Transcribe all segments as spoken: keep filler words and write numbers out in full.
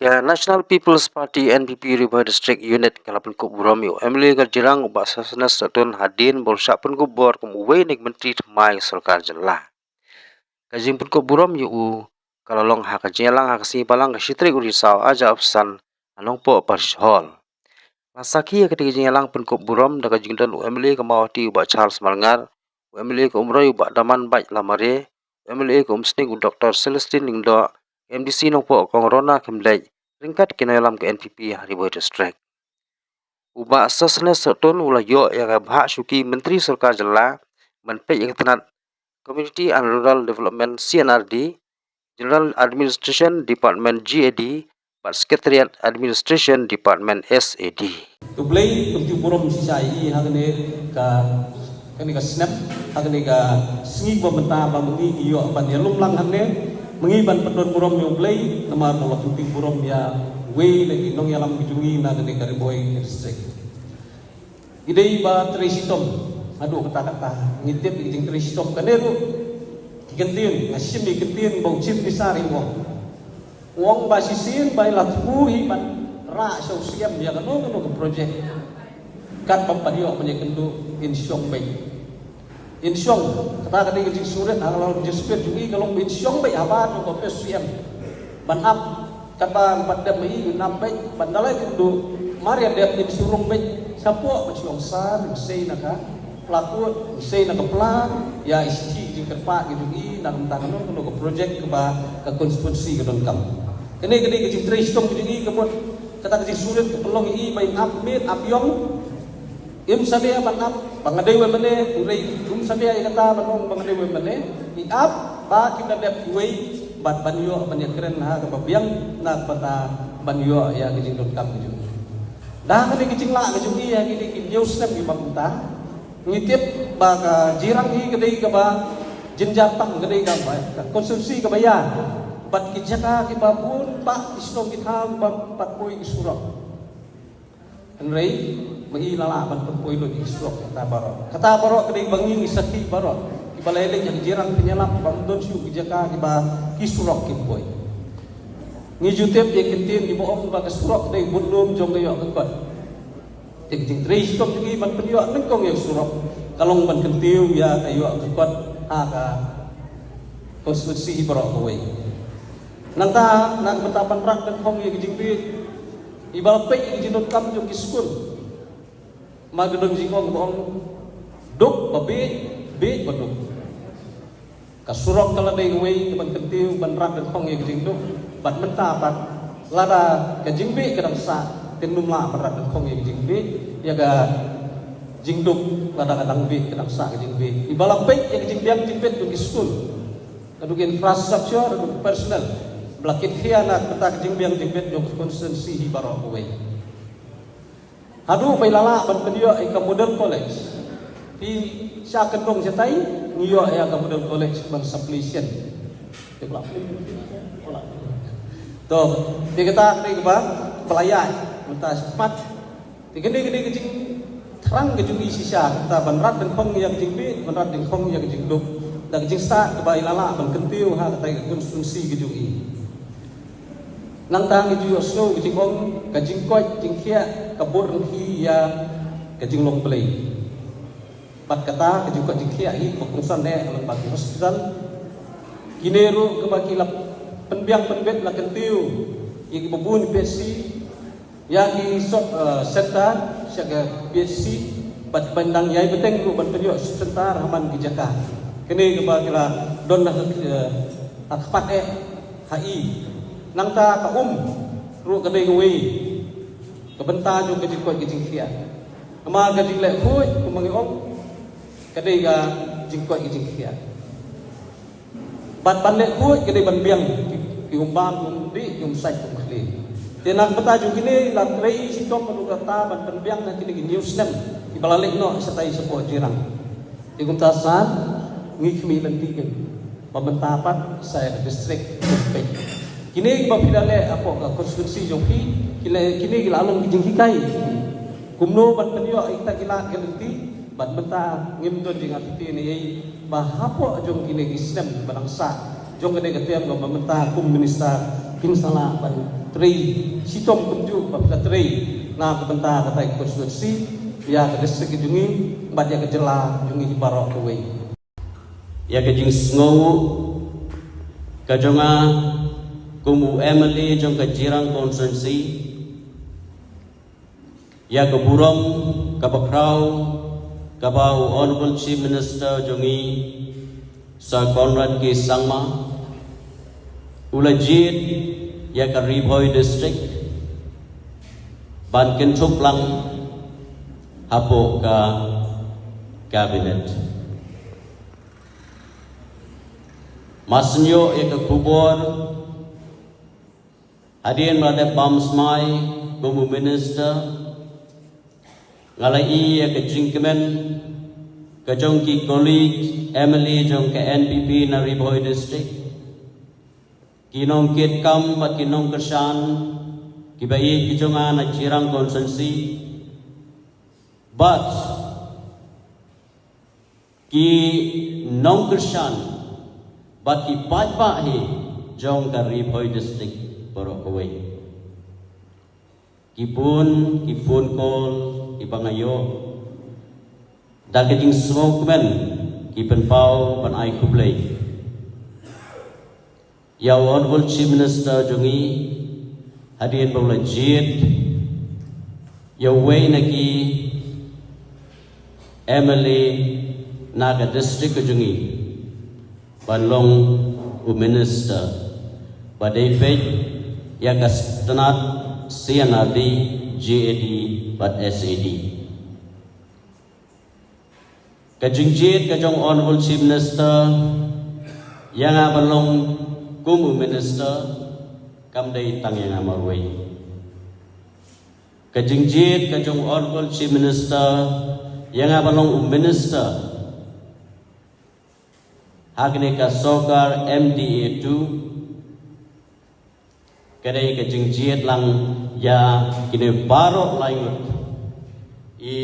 Ka National People's Party N P P Ri Bhoi District Unit ka la pynkup burom ïa u M L A ka Jirang u Bah Sosthenes Sohtun hadien ba u la shah pynkup bor kum uwei na ki myntri thymmai ka sorkar jylla. Ka jingpynkup burom ïa u ka la long ha ka jingïalang ha ka sngi Balang ka shi tarik u Risaw arhajar arphew san ha Nongpoh Parish Hall. La sakhi ïa kata ka jingïalang pynkup burom da ka jingdon u M L A ka Mawhati u Bah Charles Marngar, u M L A ka Umroi u Bah Damanbait Lamare, u M L A ka Umsning u Doctor Celestine Lyngdoh, M D C Nongpoh Kong Rona Khymleit, ryngkat ki nongïalam ka N P P ha Ri Bhoi District. U Bah Sosthenes Sohtun u la ïoh ïa ka bhah shuki Myntri Sorkar Jylla ban peit ïa ka tnat Community and Rural Development C and R D, General Administration Department G A D, bad Secretariat Administration Department S A D. To Blei, kumtu burom shisha ïa i ha kane ka, kane ka snem, ha kane ka sngi ba mynta ba ma ngi ngi ïoh ban ïalum lang hangne, ma ngi ban pyndonkam burom ïa U Blei, namar ba u la pyndonkam burom ïa uwei na ki nongïalam ki jong ngi na kane ka Ri Bhoi District. Ngi dei ba trei shitom, haduh katta katta, ngi tip ïa ka jingtrei shitom kane ruh, ki kyntien, nga shim ïa ki kyntien ba u Chief Minister u ong. U ong ba shisien ba i la thmu hi ban rah sha u Syiem ïa kano kano ka project. Katba ym pat ïoh ban ïakynduh, in shong beit. In shong, kata ka dei ka jingsngewrit, ha ka long ka jingsngewrit jong ngi ka long ba in shong beit haba jong ka office Syiem. Ban ap, katba ym pat dep ma i, in ap beit, ban da la ïakynduh, mar ïa dep in shu rung beit shapoh, ban shu ong sir, in sei na ka Pla Kut, in sei na ka pla, ïa i shithi jingkyrpad ka jong i, na ka bynta kano kano ka project kaba ka constituency ka donkam. Kane ka dei ka jingtrei shitom ka jong i, ka mut kata ka jingsngewrit ka pynlong ïa i ba in ap miet ap ïong. Im shym ïa ban ap ba nga dei wei mane, hynrei im shym ïa kata ban ong ba nga dei wei mane. I ap ba kim da dep kiwei bad ban ïoh ban ïakren ha kaba biang na ka bynta ban ïoh ïa ka jingdonkam ka jong i. Da kane ka jinglah ka jong i ha kine ki hynñiew snem kiba mynta, ngi tip ba ka Jirang hi ka dei kaba jynjar tam, ka dei kaba, ka constituency kaba ïa, bad ki jaka kiba bun bah ki shnong ki thaw kiba ym pat poi ki surok. Hynrei ma i la lah ban pynpoi lut ïa ki surok kata baroh. Kata baroh ka dei ba ngi ngi sakhi baroh. Kiba la ïaleit ha ka Jirang pynïalap ba ym don shuh ki jaka kiba ki surok kim poi. Ngi ju tip ïa ki kyntien kiba ong ba ka surok ka dei u budlum jong ka ïoh ka kot. Te ka jingtrei shitom jong ngi ban pynïoh nyngkong ïa ka surok ka long ban kyntiew ïa ka ïoh ka kot ha ka constituency hi baroh kawei. Nangta na ka bynta ban rat nyngkong ïa ka jingbieit, iba la peit ïa ka jingdonkam jong ki skul, ma ka don jingong ba ong duk ba bieit, bieit ba duk. Ka surok ka la dei kawei kaban kyntiew ban rat nyngkong ïa ka jingduk. Bad mynta pat lada ka jingbieit ka dang sah, kan ym lah ban rat nyngkong ïa ka jingbieit, ïa ka jingduk, lada ka dang bieit ka dang sah ka jingbieit. Iba la peit ïa ka jingbiang jingbit jong ki skul, haduh ka infrastructure, haduh ka personnel, ba la kit khia na ka bynta ka jingbiang jingbit jong ka constituency hi baroh kawei. Haduh ba i la lah ban pynïoh ïa ka model college. Phi shah kyndong shatai, ngi ïoh ïa ka model college ban supply sien. To, te kata ka dei kaba, ba la ïaid mynta shakhmat. Te kane ka dei ka jingthrang ka jong ngi shisha, kata ban rat nyngkong ïa ka jingbieit, ban rat nyngkong ïa ka jingduk. Da ka jingstad kaba i la lah ban kyntiew ha kata ka constituency ka jong ngi. Nangta ngi ju ïohsngew ka jingong, ka jingkoit jingkhiah ka bud ryngki ïa ka jinglong Blei. Bad kata ka jingkoit jingkhiah hi kaba kongsan eh ha lem bad ki hospital. Kine ruh kaba ki la pynbiang pynbit la kyntiew ïa kiba bun P H C, ïa ki sub, eh, center sha ka P H C, bad ban dang ïai bteng ruh ban pynïoh sub center ha man ki jaka. Kine kaba ki la don ha, eh, ha khmat eh ha i. Nangta ka um ruh ka dei kawei ka bynta jong ka jingkoit ka jingkhiah. Namar ka jingleh khuid kumba ngi ong ka dei ka jingkoit ka jingkhiah. Bad ban leh khuid ka dei ban biang ki, ki um bam, ki um dih, ki um sait, ki um khlieh. Te na ka bynta jong kine la trei shitom haduh katta ban pynbiang ha kine ki hynñiew snem kiba la leit noh shatai shapoh Jirang. Te kumta san ngi khmih lynti kein ba mynta pat sa ïa ka district peit. Kine kiba phi la leh hapoh ka constituency jong phi, kine, kine ki la long ki jinghikai kumno ban pynïoh ïa kita ki lad ki lynti. Bad mynta ngim don jingapiti ne ei ba hapoh jong kine ki snem ba dang sah jong kane ka term ba mynta kum minister kin sa lah ban Trei shitom kumjuh ba ka trei na ka bynta kata ka constituency, ïa ka district ka jong ngi bad ïa ka jylla jong ngi baroh kawei. Ïa ka jingsngew ka jong nga kum u M L A jong ka Jirang constituency, ïa ka burom kaba khraw kaba u Honorable Chief Minister jong ngi, Sir Conrad K Sangma, u la jied ïa ka Ri Bhoi District ban kynthup lang hapoh ka Cabinet. Mar shu ïoh ïa ka khubor, hadien ba la dep bam smai kum u Minister, nga la ïohi ïa ka jingkmen ka jong ki colleague M L A jong ka N P P na Ri Bhoi District, ki nongkitkam bad ki nongkyrshan kiba ïeit ki jong nga na Jirang constituency, bad ki nongkyrshan bad ki paidbah hi jong ka Ri Bhoi District baroh kawei. Ki bun ki phone call kiba nga ïoh da ka jingsngewkmen ki pynpaw ban ai khublei ïa u Honorable Chief Minister jong ngi hadien ba u la jied ïa uwei na ki M L A na ka district ka jong ngi ban long u Minister ba dei peit ïa ka sngewtynnad C and R D, G A D bad S A D. Ka jingjied ka jong u Honorable Chief Minister ïa nga ban long kum u Minister kam dei tang ïa nga marwei. Ka jingjied ka jong u Honorable Chief Minister ïa nga ban long u Minister ha kane ka sorkar M D A two, ka dei ka jingjied lang ïa kine baroh laingut, i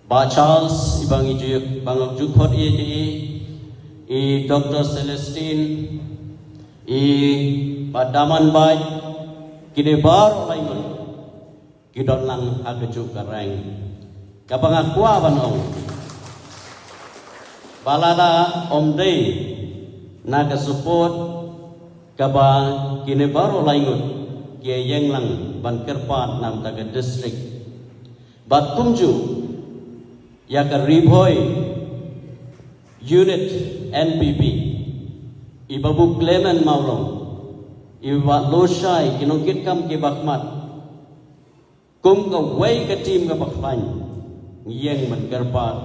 Bah Charles, i ba ngi ju, ba nga ju khot ïa i, i Doctor Celestine, i Bah Daman Baid, kine baroh laingut ki don lang ha kajuh ka rank. Kaba nga kwah ban ong ba lada ym dei na ka support kaba kine baroh laingut ki ïeng lang ban kyrpad na ka bynta ka district, bad kumjuh ïa ka Ri Bhoi Unit N P P, i Babu Clement Mawlong, i Bah Loshai, ki nongkitkam kiba khmat, kum kawei ka team kaba khlaiñ, ngi ïeng ban kyrpad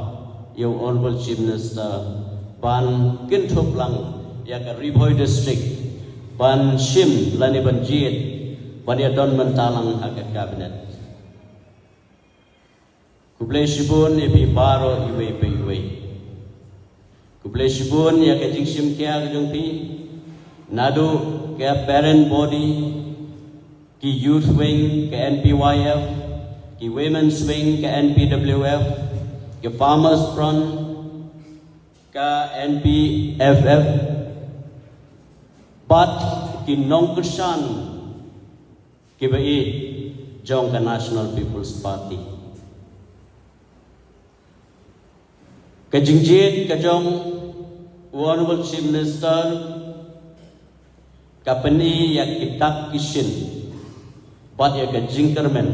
ïa u Honorable Chief Minister ban kynthup lang ïa ka Ri Bhoi District ban shim lane ban jied ban ïadon bynta lang ha ka Cabinet. Khublei shibun ïa phi baroh iwei pa iwei. Khublei shibun ïa ka jingshim khia ka jong phi, naduh ka parent body, ki youth wing ka N P Y F, ki women's wing ka N P W F, ki farmers front ka N P F F, bad ki nongkyrshan kiba ïeit jong ka National People's Party. Ka jingjied ka jong u Honorable Chief Minister ka pyni ïa ki dak ki shin bad ïa ka jingkyrmen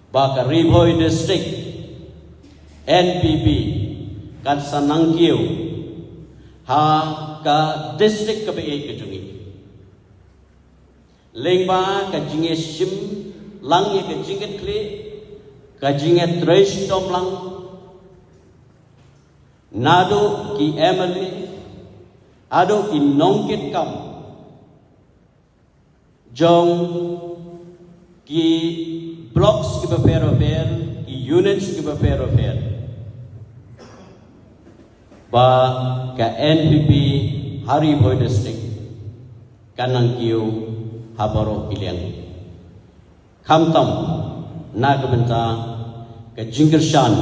ba ka Ri Bhoi District N P P kan sa nang kiew ha ka district kaba ïeit ka jong ngi. Lyngba ka jingïashim lang ïa ka jingkitkhlieh, ka jingïatrei shitom lang naduh ki M L A haduh ki nongkitkam jong ki blocks kiba pher bapher, ki units kiba pher bapher, ba ka N P P ha Ri Bhoi District kan nang kiew ha baroh ki liang. Khamtam na ka bynta ka jingkyrshan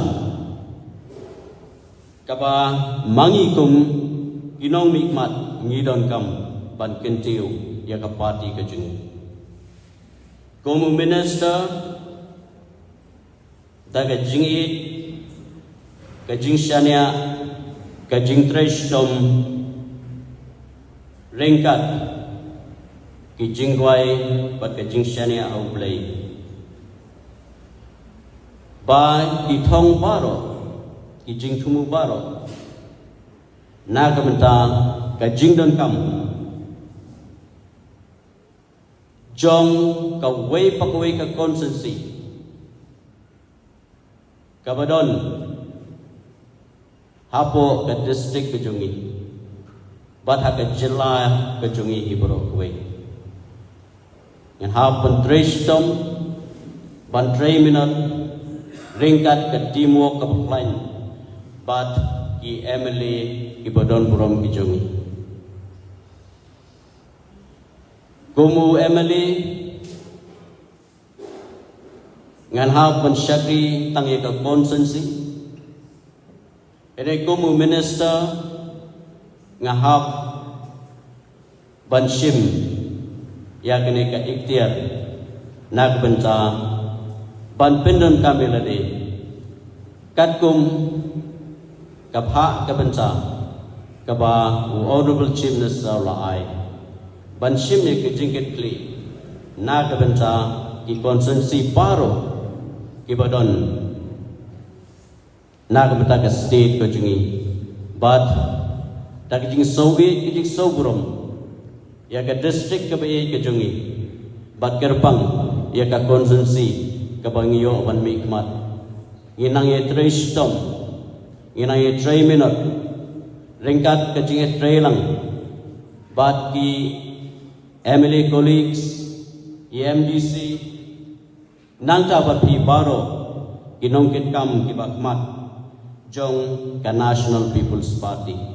kaba ma ngi kum ki nongmihkhmat ngi donkam ban kyntiew ïa ka party ka jong ngi. Kum u minister, da ka jingïeit, ka jingshaniah, ka jingtrei shitom, ryngkat ki jingrwai bad ka jingshaniah ha U Blei, ba ki thong baroh, ki jingthmu baroh, na ka bynta ka jingdonkam jong kawei pa kawei ka constituency kaba don hapoh ka district ka jong ngi bad ha ka jylla ka jong ngi hi baroh kawei. Ngan hap ban trei shitom, ban trei minot ryngkat ka teamwork kaba khlaiñ bad ki M L A kiba don burom ki jong ngi. Kum u M L A, ngan hap ban shakri tang ïa ka constituency. Hynrei kum u minister, nga hap ban shim ïa kane ka iktiar na ka bynta ban pyndonkam ïa lade katkum ka bhah ka bynta kaba u Honorable Chief Minister u la ai, ban shim ïa ka jingkitkhlieh na ka bynta ki constituency baroh kiba don na ka bynta ka state ka jong ngi. Bad da ka jingsngewbha, ka jingsngewburom ïa ka district kaba ïeit ka jong ngi, bad kyrpang ïa ka constituency kaba ngi ïoh ban mihkhmat, ngi nang ïatrei shitom, ngi nang ïatrei minot ryngkat ka jingïatrei lang bad ki M L A colleagues, ki M D C, nangta bad phi baroh ki nongkitkam kiba khmat jong ka National People's Party.